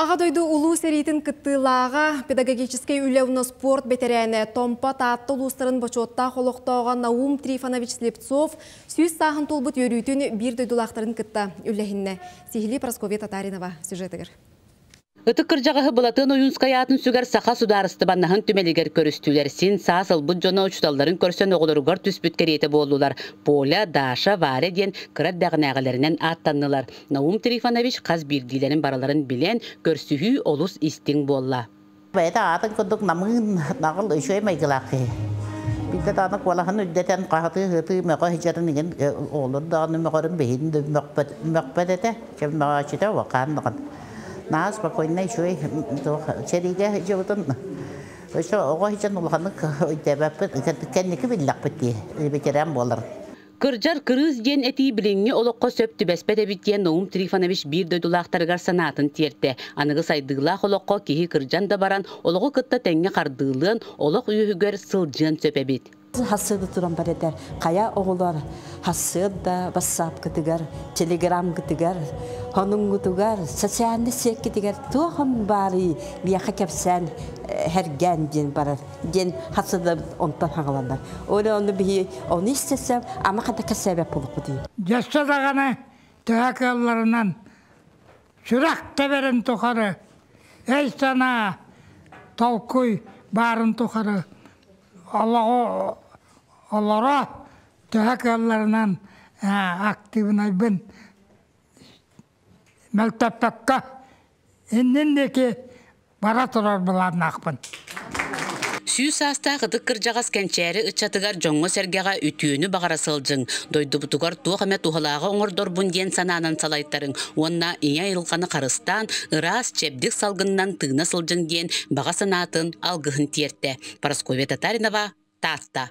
Аҕа дойду Улуу сэриитин кыттыылааҕа, педагогическай үлэ уонна спорт бэтэрээнэ, Томпо, Таатта улуустарын бочуоттаах олохтооҕо Наум Трифонович Слепцов 100 сааһын туолбут үөрүүтүн биир дойдулаахтарын кытта үллэһиннэ. Сиһилии Прасковья Татаринова сюжетыгар. Ытык кырдьаҕаһы Былатыан Ойуунскай аатын сүгэр Саха судаарыстыбаннаһын түмэлигэр көрүстүлэр. Син саас ылбыт дьоно учууталларын көрсөн оҕолоругар түспүт кэриэтэ буоллулар. Поля, Даша, Варя диэн кыра эрдэҕинээҕилэринэн ааттаннылар. Наум Трифонович хас биирдиилэрин барыларын билэн, көрсүһүү олус истиҥ буолла. Бэйэтэ аатын курдук намыын, наҕыл, үчүгэй майгылаах киһи. Биирдэ даҕаны куолаһын үрдэтэн хаһытыы-ыһытыы мөҕө сылдьарын игин оҕолор даҕаны мөҕөрүн биһигин да мөхпөт, мөхпөт этэ. Чэ мөҕөөччүтэ улахан даҕаны. Наһаа спокойнай үчүгэй туох сэриигэ дьыбытын өссө оҕо сылдьан улаханнык өйдөөбөппүт кэнники биллэхпит дии ветеран буолар. Кырдьар кырыыс диэн этии билиҥҥи олоххо сөп түбэспэт эбит диэн Наум Трифонович биир дойдулаахтарыгар санаатын тиэртэ. Аныгы сайдыылаах олоххо киһи кырдьан да баран, олоҕу кытта тэҥҥэ хардыылыан, олох үөһүгэр сылдьыан сөп эбит. Хассыада туран бар этэр. Хайа оҕолор хассыада бассаапкытыгар, телеграмгытыгар, хонуҥҥутугар, социальный сиэккитигэр туох баарый миэхэ кэпсээн хэргээн диэн барар. диэн хасыда онтон хаҥаланар. Ол ону биһи ону истесем ама хата кэсээбэт буолукпут. Дьэссэ даҕаны төһө кыалларынан сүрэх тэбэрин тухары өй-санаа толкуй баарын тухары олоҕу олоро төһө кыалларынан активнайбын мөлтөппөккө иннин диэки бара турар былааннаахпын. 100 саастаах ытык кырдьаҕас кэнчээри ыччатыгар дьоҥҥо-сэргэҕэ үтүөнү баҕара сылдьыҥ, дойдубутугар туох эмэ туһалааҕы оҥордорбун диэн санаанан салайтарыҥ уонна ийэ айылҕаны харыстаан, ыраас, чэбдик салгынынан тыына сылдьыҥ диэн баҕа санаатын, алгыһын тиэртэ. Парасковья Татаринова, Таатта.